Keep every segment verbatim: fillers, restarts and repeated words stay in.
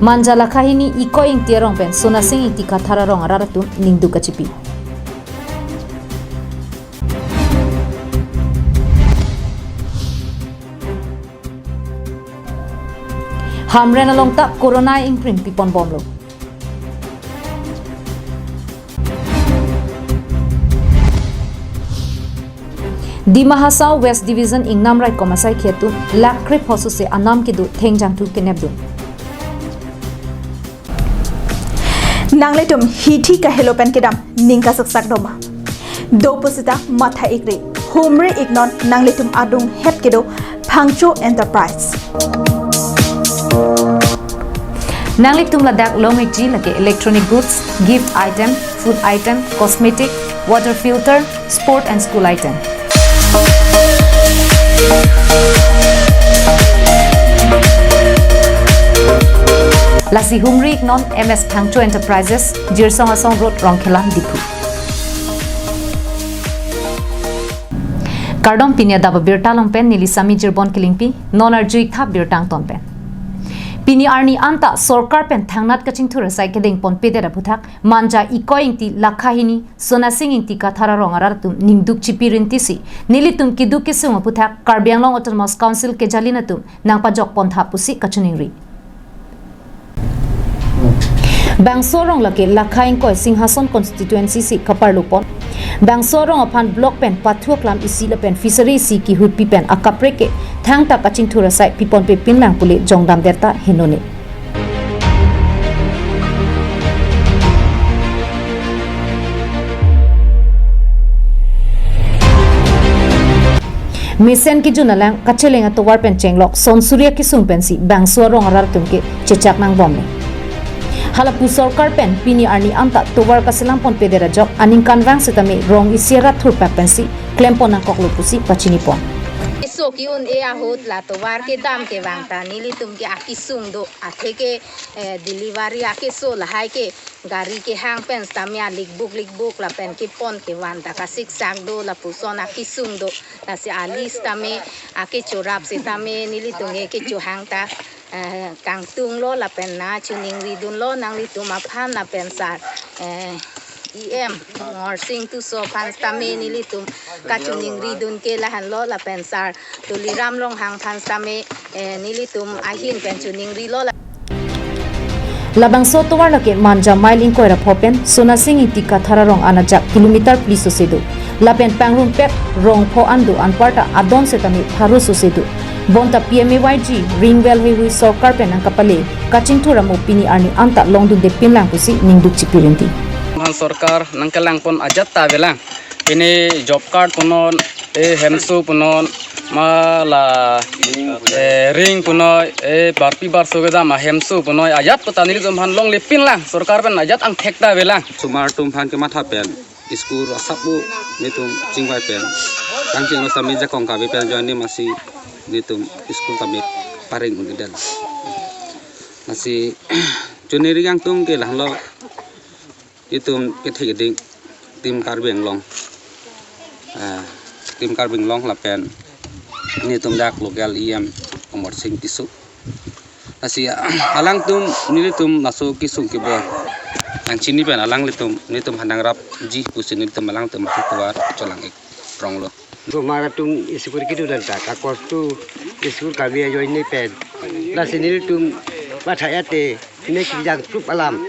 Manja Lakha hini Ikoi Ingti arong pen Sonasing Ingti Kathar arong arat atum ningduk kachipi. Hamren along ta corona ingprim pipon bomlo. Dima Hasao West Division ingnam raikom asai khetu lakh krepho sose anam kedo thengjangthu kenepdun. Nanglitum hithi kahelo pen kedam ning kasaksak doma. Do pusita matha ikri. Humri iknon nanglitum adung het kedo Phangcho Enterprise. Nanglitum ladak long ikji lake electronic goods, gift item, food item, cosmetic, water filter, sport and school item. Lasi humri iknon M S Phangcho Enterprises, Jirsong Asong Road, Rongkhelan, Diphu. Kardom, pini adap abirta along pen neli Sami Jirbon Kilingpi, non arju-ik tha birta angton pen. Pini arni anta sorkar pen thangnat kachingthur asai kedengponpedet aphuthak, Manja Ikoi Ingti Lakha hini Sonasing Ingti Kathar arong arat atum ningduk chipi rintisi, nelitum keduk kesung aphuthak Karbi Anglong Autonomous Council kejalin atum nangpajokpon tha pusi kachiningri. Bangso arong lake Lakha Ingkoi Singhason constituency si kaparlupon. Bangso arong aphan block pen pathu aklam isi lapen fishery isi kehutpi pen akaprek ke thangta kachingthur asai piponpe pinlang pule jongdamdet ta henone. Mesen kejun alang kacheleng atovar pen chenglok son suri akesung pensi bangso arong arat atum ke chechak nangbomlo. Halapu sorkar pen pini arni anta tovar kaselamponpedet ajok aningkanvang setame rong isi arat thurpak pensi klempon nangkoklo pusi pachinipon. Keso ke-un-e ahut la tovar kedam kevang ta nelitum ke akesung do, atheke, eh, delivery akeso lahai ke gari kehang pen setame alikbuk likbuk lapen kepon kevan ta kasiksak do, lapuson akesung do. Lasi ali setame akechorap setame nelitum ke kechohang ta, eh, kangtunglo lapen nangchiningridunlo nanglitum aphan lapen sar, eh, E M Ngorsing Tisso aphan setame nelitum kachiningridun ke lahenlo lapen sar Tuliram Ronghang aphan setame, eh, nelitum ahin pen chiningrilo la. Labangso tovar lake Manja mile ingkoi ra pho pen Sonasing Ingti Kathar arong an ajak kilometer phli sose do. Lapen pangrumpet rong pho an do, anparta adon setame pharo sose do. Bonta P M A Y G ring well heihui sorkar pen nangkapale kachingthur amo pini arni anta longdunde pinlang pusi ningduk chipi rinti. Bharat sorkar nangkelangpon ajat ta avelang. Pini job card punon, eh, hemso punon, ma la, eh, ring punoi, eh, barpi barso kedam ahemso punoi, ajat puta nelitum aphan longle pinlang, sorkar pen ajat angthek ta avelang. Osomar atum aphan kematha pen school asap pu nelitum chingvai pen, kangchinglo setame jakong kave pen ajoine masi nelitum school tame pareng un-edet. Lasi choningri kangtung ke lahelo. Itum kethe keding Team Karbi Anglong, eh, Team Karbi Anglong lapen nelitum dak local E M Amarsing Tisso. Lasi alangtum nelitum laso kesung kebor nangchini pen alanglitum nelitum aphan nangrapji pusi nelitum alangtum aphan tovar cholang-ik ronglo. Osomar atum school kedun anta kakostu, school kave ajoine pen. Lasi nelitum matha ate ne kejang trup alam.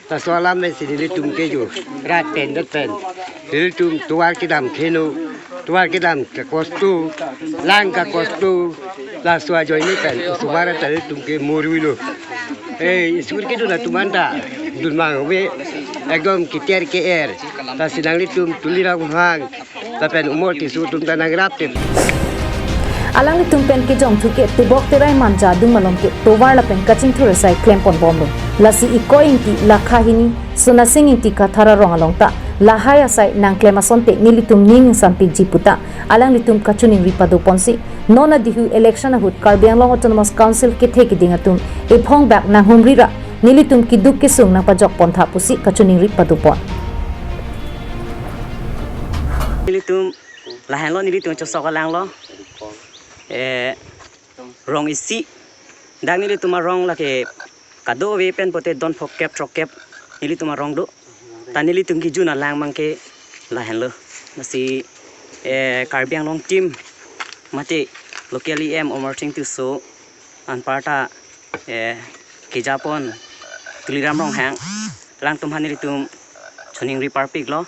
Laso alam pensi nelitum ke jo rat pen det pen nelitum tovar kedam keheno, tovar kedam kakostu, lang kakostu, laso ajoine pen osomar anta nelitum ke moruilo. Eh, school kedun atum anta dunmang ave, ekdom keter ke-er. Lasi nanglitum Tuliram Ronghang lapen Umor Tisso atum ta nangrap te. Alanglitum pen kejongthu ke tebok terai Manja adung malom ke tovar lapen kachingthur asai klemponbomlo. Lasi Ikoi Ingti Lakha hini Sonasing Ingti Kathar arong along ta lahai asai nangklem asonte nelitum ning ingsanpikji puta alanglitum kachiningri padoponsi non adihu election ahut Karbi Anglong Autonomous Council kethe keding atum ephong bak nanghumri ra nelitum keduk kesung nangpajokpon tha pusi kachiningri padopon. Nelitum lahenlo, nelitum chosok alanglo. Eh, rong isi. Dak nelitum arong lake kadokave pen pote don phokep throkkep nelitum arong do. Ta nelitum kejun alang abangke lahenlo. Lasi, eh, Karbi Anglong team mate local E M Amarsing Tisso anparta, eh, kejapon Tuliram Ronghang alangtum aphan nelitum choningri parpiklo.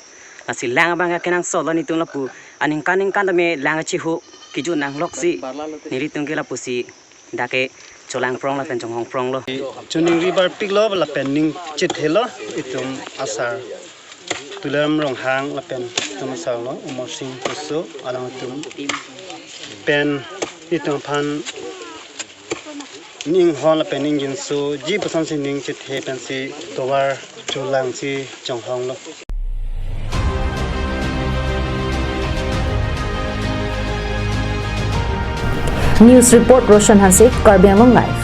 Lasi lang abang kenangsotlo nelitum lapu aningkan ningkan tame lang kachiho kejun nangloksi nelitum ke lapusi dak ke cholangprong lapen chonghongpronglo. Choningri parpiklo lapen ning chethelo itum asar Tuliram Ronghang lapen itum asarlo Amarsing Tisso alangtum pen itum aphan ning hon lapen ning jinso ji puson si ning chethe pensi tovar cholangsi chonghonglo. News report Roshan Hanse, Karbi Anglong Live.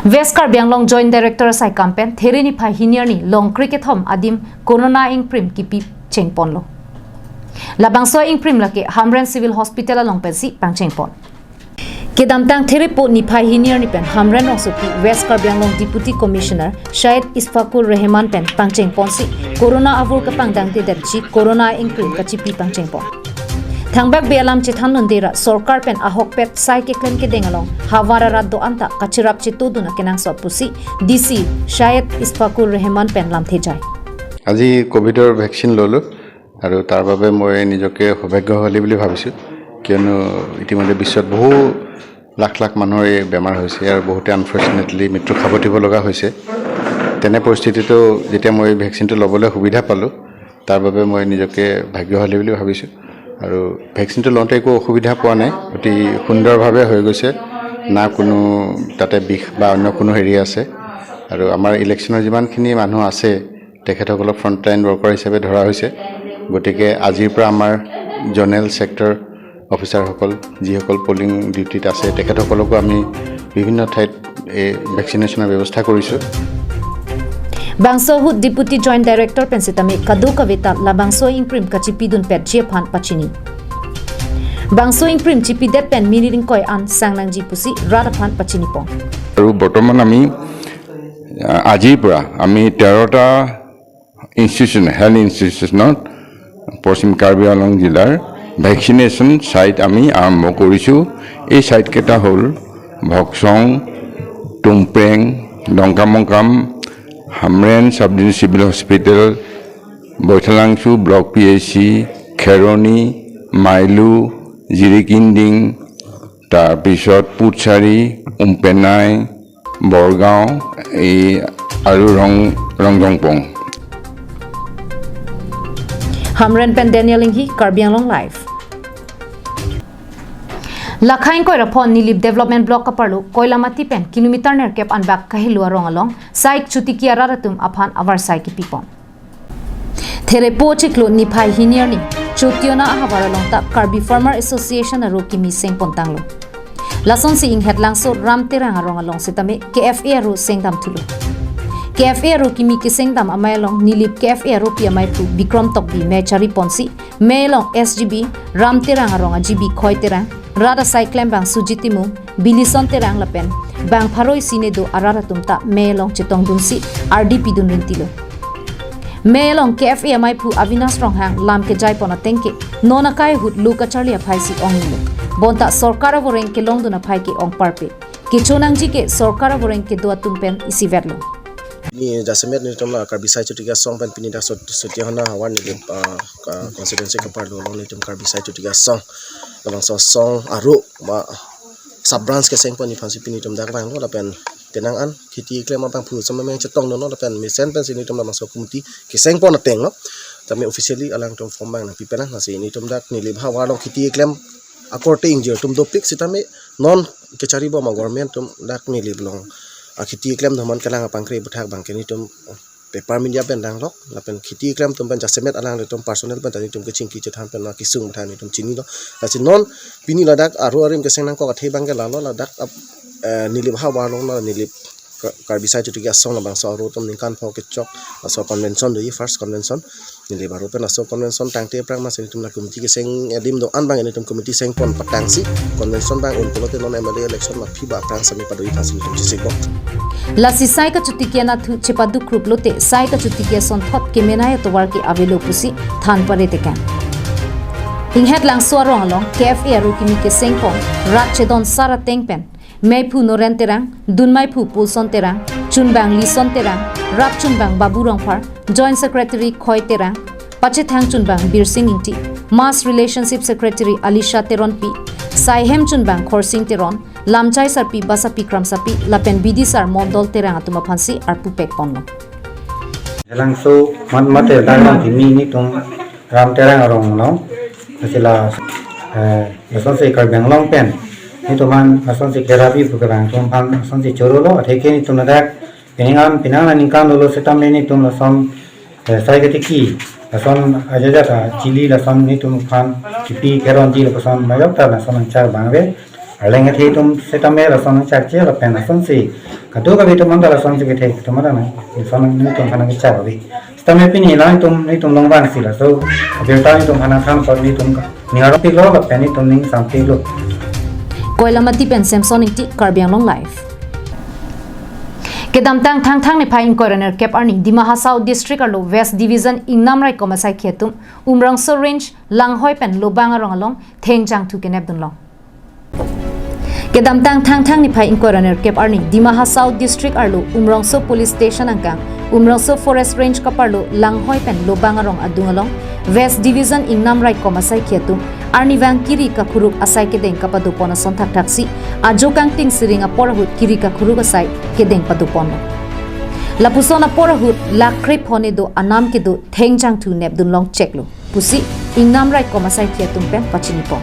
West Karbi Anglong Joint Director asai kam pen There niphai hini arni long kre kethom adim Corona ingprim kipi chengponlo. Labangso ingprim lake Hamren Civil Hospital along pensi pangchengpon. Kedamtang Therepo niphai hini arni pen Hamren rongsopi West Karbi Anglong Deputy Commissioner Syed Isfakul Rehman pen pangchengponsi Corona avur kapangdangtedetji Corona ingprim kachipi pangchengpon. Thangbak be alam chethan nonde ra sorkar pen ahokpet sai keklem kedeng along havar arat do-an ta kachirap chetodun akenangsot pusi D C Syed Isfakul Rehman pen lamthe jai. আজি কভিডৰ ভেকচিন ল'লোঁ আৰু তাৰ বাবে মই নিজকে সৌভাগ্যশালী বুলি ভাবিছোঁ, কিয়নো ইতিমধ্যে বিশ্বত বহু লাখ লাখ মানুহৰ এই বেমাৰ হৈছে আৰু বহুতে আনফৰ্চুনেটলি মৃত্যুক সাৱটিব লগা হৈছে। তেনে পৰিস্থিতিতো যেতিয়া মই এই ভেকচিনটো ল'বলৈ সুবিধা পালোঁ, তাৰ বাবে মই নিজকে ভাগ্যশালী বুলি ভাবিছোঁ। আৰু ভেকচিনটো লওঁতে একো অসুবিধা পোৱা নাই, অতি সুন্দৰভাৱে হৈ গৈছে, না কোনো তাতে বিষ বা অন্য কোনো হেৰি আছে। আৰু আমাৰ ইলেকশ্যনৰ যিমানখিনি মানুহ আছে, তেখেতসকলক ফ্ৰণ্টলাইন ৱৰ্কাৰ হিচাপে ধৰা হৈছে। গতিকে আজিৰ পৰা আমাৰ জনেৰেল ছেক্টৰ অফিচাৰসকল, যিসকল পলিং ডিউটিত আছে, তেখেতসকলকো আমি বিভিন্ন ঠাইত এই ভেকচিনেশ্যনৰ ব্যৱস্থা কৰিছোঁ। Bangso ahut Deputy Joint Director pen sitame kadokave ta labangso ingprim kachipidunpetji aphan pachini. Bangso ingprim chipidet pen minit ingkoi an sang nangji pusi rat aphan pachinipon. আৰু বৰ্তমান আমি, আ, আজিৰ পৰা আমি তেৰটা ইনষ্টিটিউশ্যন, হেল্থ ইনষ্টিটিউশ্যনত পশ্চিম কাৰ্বি আংলং জিলাৰ ভেকচিনেশ্যন ছাইট আমি আৰম্ভ কৰিছোঁ। এই ছাইটকেইটা হ'ল ভকচং, টুমপ্ৰেং, ডংকামংকাম, হামৰেণ চাব division civil hospital, Baithalangso block P H C, Kheroni, মাইলু, জিৰিকিন্দিং, তাৰপিছত পুথচাৰী, উম্পেনাই, বৰগাঁও, এই আৰু ৰং, ৰংজংপং। Hamren pen Daniel Inghi, Karbi Anglong Live. Lakha ingkoi ra phongo Nilip Development Block kaparlo Koilamati pen kilometer nerkep anbak kahelo arong along sai chotiki arat atum aphan avarsai kipipon. Therepo chiklo niphai hini arni Chotiona ahavar along ta Karbi Farmer Association aro kimi sengpon tanglo. Lasonsi inghet langso Ram Terang arong along sitame K F A aro sengdam thulo. K F A aro kimi kesengdam amei along Nilip K F A aropi ameiphu Bikrom Tokbi mei chariponsi mei along S G B, Ram Terang arong a-G B Khoi Terang, rat asai klembang Sujit Timung, Bilison Terang lapen bang pharo isi ne do arat atum ta mei along chetongdunsi ardi pidun rintilo. Mei along K F A ameiphu Avinash Ronghang lam kejaipon ateng ke non akai ahut lo kacharli aphaisi ongnilo. Bonta sorkar avoreng kelongdun aphai ke ong parpe. Kecho nangji ke sorkar avoreng kedo atum pen isivetlo. Ni jasemet nelitum la Karbi Sai Chotiki Asong pen pini dak Sot-, Chotiona havar Nilip, ah, ka-, constituency kaparlo along nelitum Karbi Sai Chotiki Asong, labangso asong aro ma sub branch kesengpon aphansi pini nelitum dak vanglo lapen tenang an kheti klem abangphu samameng chetongdunlo lapen mesen pensi nelitum labangso committee kesengpon atenglo. Tame officially alangtum form abang nangpipelang, lasi nelitum dak Nilip havar along kheti klem akorte ingjir atum dopik sitame non kechari bom a-government atum dak Nilip along akheti klem doman kelang apangkre aputhak abangke nelitum paper media pen danglok lapen kheti klem atum pen jasemet alanglitum personal pen ta nelitum kechingki chethan pen ma kesung pen ta nelitum chinilo. Lasi non pini ladak aro arim keseng nangkok athe abangke lalo ladak ap-, eh, Nilip havar along la Nilip Ka-, Karbi Sai Chotiki Asong labangso aru atum ningkan pho kechok laso convention doji, first convention. Neli baro pen laso convention tangte aphrang masi nelitum la committee keseng adim do-an abang nelitum committee sengpon patangsi convention abang un pulote non M L A election aphi ba aphrang sami padoji aphansi nelitum chesik bom. Lasi sai kachotiki anatthu chepadukrup lote sai kachotiki asonthot kemenei atovar ke avelo pusi than pare tekang. Inghet Langso arong along K F A aru kimi kesengpon rat chedon sar ateng pen meiphu Noren Terang, dunmeiphu Pulson Terang, chunbang Lison Terang, rap chunbang Babu Rongphar, Joint Secretary Khoi Terang, pachethang chunbang Birsing Ingti, Mass Relationship Secretary Alisha Teronpi, saihem chunbang Khorsing Teron, lamchai sarpi Basapi Kramsapi lapen bidisar Mondol Terang atum aphansi arpu pekponlo. Langso mat mate daglang timi nelitum Ram Terang arong no. Asila, eh, lasonsi Karbi Anglong pen nelitum aphan lasonsi kerabi pu kerang atum aphan lasonsi chorolo, atheke nelitum ladak pining an, pining an ningkan dolo setame nelitum lason, eh, sai ketiki, lason ajat ajat achili lason nelitum aphan kipi keronji lason majok ta lason anchar abang ave. Arleng athe atum setame lason anchar che lapen lasonsi kadokave atum anta lasonsi kethe atum anta na lason nelitum aphan anchar ave. Setame pini nelitum, nelitum along abangsi laso abirta nelitum aphan than apot nelitum ning arong piklo lapen nelitum ning sam piklo. Koilamati pen Samson Ingti, Karbi Anglong Live. Kedamtang Thangthang niphai ingkoi ra nerkep arni Dima Hasao District arlo West Division Ingnam Raikom asaikhi atum Umrongso Range Langhoi pen Lobang arong along thengjangthu kenepdunlong. Kedamtang Thangthang niphai ingkoi ra nerkep arni Dima Hasao District arlo Umrongso Police Station angkang Umrongso Forest Range kaparlo Langhoi pen Lobang arong adung along West Division Ingnam Raikom asaikhi atum arnivang kiri kakhuruk asai kedeng kapadopon ason thakthaksi ajo kangting siring apor ahut kiri kakhuruk asai kedeng padoponlo. Lapuson apor ahut lakh krepho ne do anam kedo thengjangthu nepdunlong cheklo pusi Ingnam Raikom asaikhi atum pen pachinipon.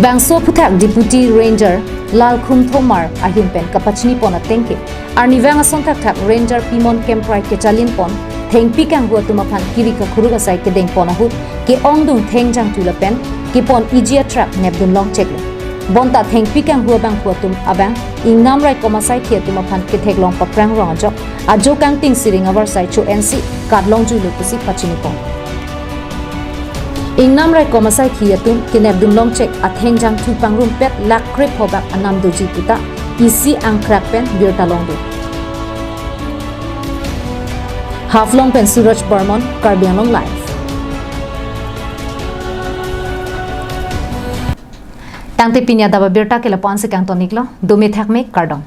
Bangso aphuthak Deputy Ranger Lalkhum Thomar ahin pen kapachinipon ateng ke arnivang ason thakthak Ranger Pimon Kemprai kechalinpon thengpi kanghu atum aphan kiri kakhuruk asai kedengpon ahut ke-ongdung thengjangthu lapen kepon iji atrak nepdunlong cheklo. Bonta thengpi kanghu abangphu atum abang Ingnam Raikom asaikhi atum aphan ketheklong paprangrong ajok ajo kangting siring avarsai cho-ensi katlongjuilo pusi pachinipon. Ingnam Raikom asaikhi atum kenepdunlong chek athengjangthu pangrumpet lakh krepho bak anam doji puta isi angkrak pen birta longdun. Haflong pen Suraj Barman, Karbi Anglong Live. Tangte pini adap abirta ke lapu-ansi kangtoniklo, dome thakme, kardom.